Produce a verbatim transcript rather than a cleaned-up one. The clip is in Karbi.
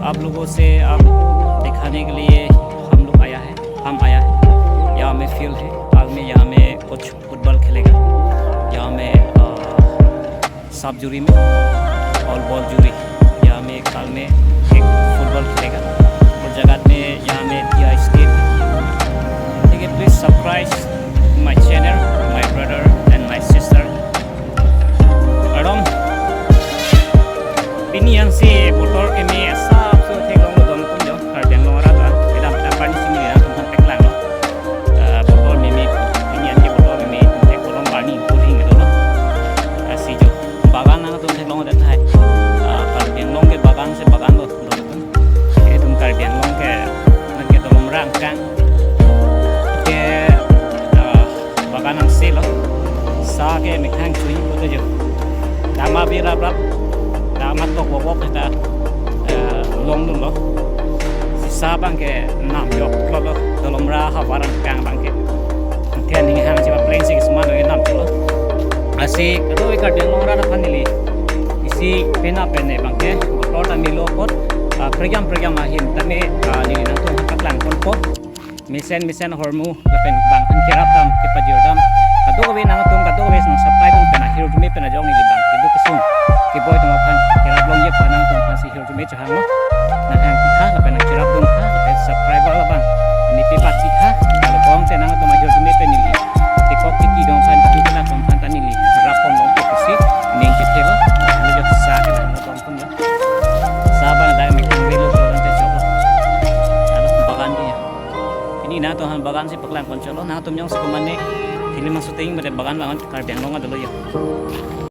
आप लोगों से आप दिखाने के लिए हम लोग आया है, हम आया है। यहाँ में फील्ड है, काल में यहाँ में कुछ फुटबॉल खेलेगा। यहाँ में, अ, सांप जुड़ी में और बॉल जुड़ी, यहाँ में काल में एक फुटबॉल खेलेगा। और जगत में यहाँ में यह स्टेट। ठीक है, please subscribe my channel, my brother and my sister. Kardom. Pini ansi botor keme asap so theklong dodun kum jo, Karbi Anglong arat ta. Kedam ta pani sini ya, tentang theklang lo. Eh, botor meme, pini ansi botor meme, thek bolong pani, kuring gitu lo. Asi jo. Bagan nangtum theklong det hai. Eh, Karbi Anglong ke bagan si bagan lo, dodun. Itum Karbi Anglong ke, ke dolomra angkang. Ke, eh, bagan angse lo. Sa ke mekhang chui ko jo. Dama bi rap rap. Dama tok wok wok ta, eh, longdun lo. Si sa abang ke nam joklo lo. Dolomra havar angkang abang ke. Anke ning hang chiba pleng si kisma lo nam lo. Asi kado-kave Karbi Anglong arat aphan neli isi pena pene abang ke botor ta melo apot, ah, prekjam prekjam ahin tame, ah, neli nangtum paklangponpo. Mesen mesen ahormu lapen bang aphan kerap dam kepajir dam. Kado-kave nangtum kado-kave nang subscribe pen ahirjume pen ajok neli bang keduk kesung keboi atum aphan kerap longji aphan nangtum aphan si hirjume chehanglo. Nang hang tha lapen nang kerap dun tha lapen subscriber labang nipi patsi tha. Kalau kong se nangtum ahirjume pen neli tekok tiki atum aphan keduk kena atum aphan ta neli rappon longpo pusi ning kethelo. Anu jok sa ke nangtum atum lo. Sa abang dak mekhang melo pulo nang chechok lo. Anu bagan ke ya. Pini nangtum aphan bagan si paklangpon chotlo, nangtum jongsi komane film shooting bade bagan bagan Karbi Anglong adolo ya.